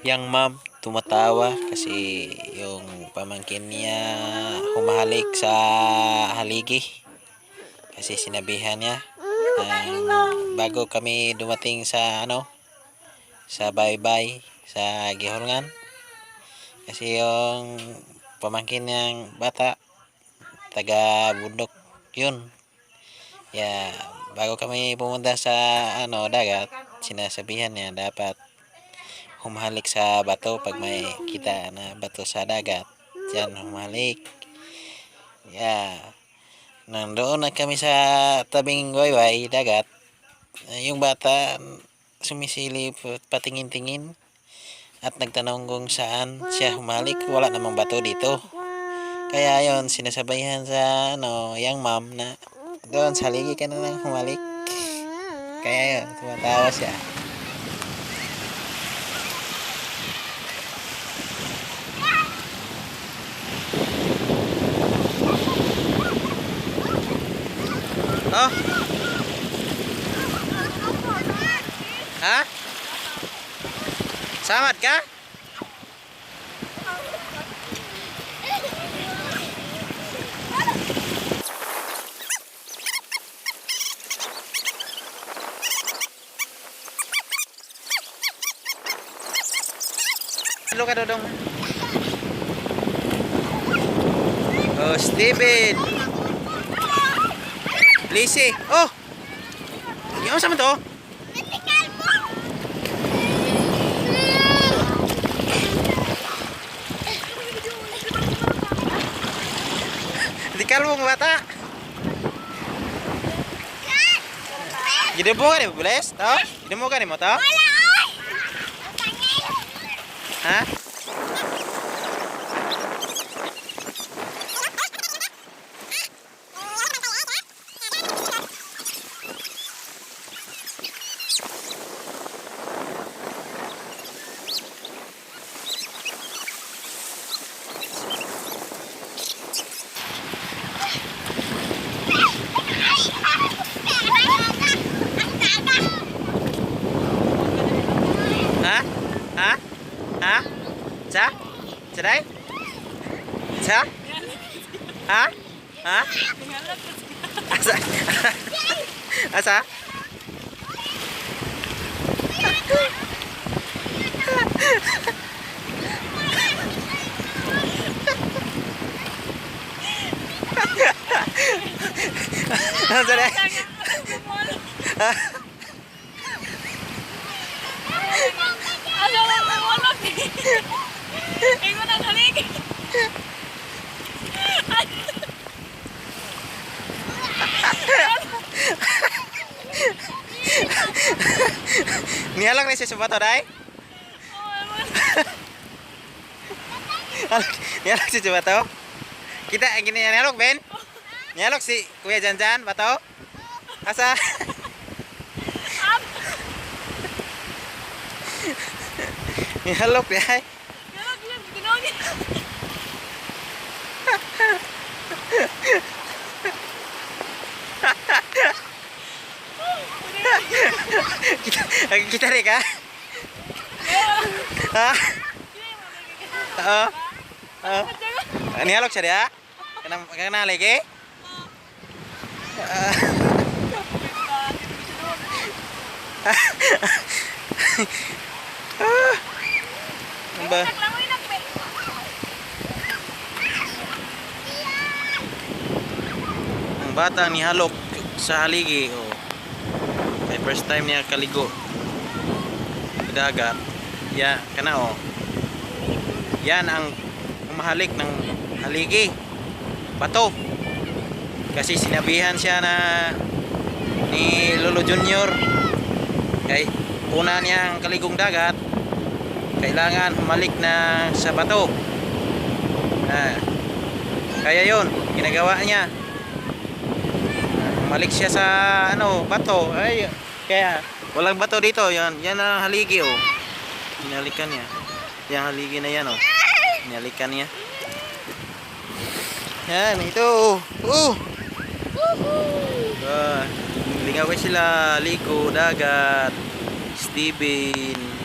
Yang ma'am tumatawa kasi yung pamangkin niya humahalik sa haligi. Kasi sinabihan niya bago kami dumating sa ano, sa baybay sa Gihulngan. Kasi yung pamangkin niyang bata taga bundok yun. Ya, bago kami pumunta sa ano dagat, sinasabihan niya dapat humahalik sa bato pag may kita na bato sa dagat. Diyan humahalik. Yeah. Nandoon na kami sa tabing wayway dagat. Yung bata sumisilip, patingin-tingin at nagtanong kung saan siya humalik. Wala namang bato dito. Kaya yon sinasabayan sa ano, yang ma'am na doon sa haligi ka na lang humalik. Kaya yun, tumatawa siya. Oh. Ha? Samad ka? Hello ka, Dodong. Oh, Steven. Lizzie. Oh! Yung sa man to? Di kalbo ng bata. Gidemo ka ni Bless? To? Gidemo ka ni mo to? Wala oy! Ha? Ha? Ha? Ha? Sa? Sa day? Sa? Ha? Ha? Asa? Asa? Asa day? Ha? Ano mo wala? Ingon ang haligi. Nihalak na siya sa bato, day? Nihalak siya sa bato? Kita, gini, nihalok, Ben? Nihalok si Kuya Janjan, bato? Asa? Nihalok, day? Kita, kita rin ka? Ha? Oo. Oo. Nihalok siya diha? Kana kana lagi? Ah. Ba? Ang bata nihalok sa haligi oh. Kay first time niya kaligo. Dagat. Ya, kana oh. Yan ang humahalik ng haligi. Bato. Kasi sinabihan siya na ni Lolo Junior kay una niyang kaligong dagat, kailangan humalik na sa bato. Ah, kaya yon ginagawa niya. Humalik siya sa ano, bato. Ay, kaya walang bato dito. Yan, yan ang haligi oh. Hinalikan niya. Yang haligi na yan oh. Hinalikan niya. Yan, ito. Oh. Ah, lingaw sila, ligo, dagat, Steven.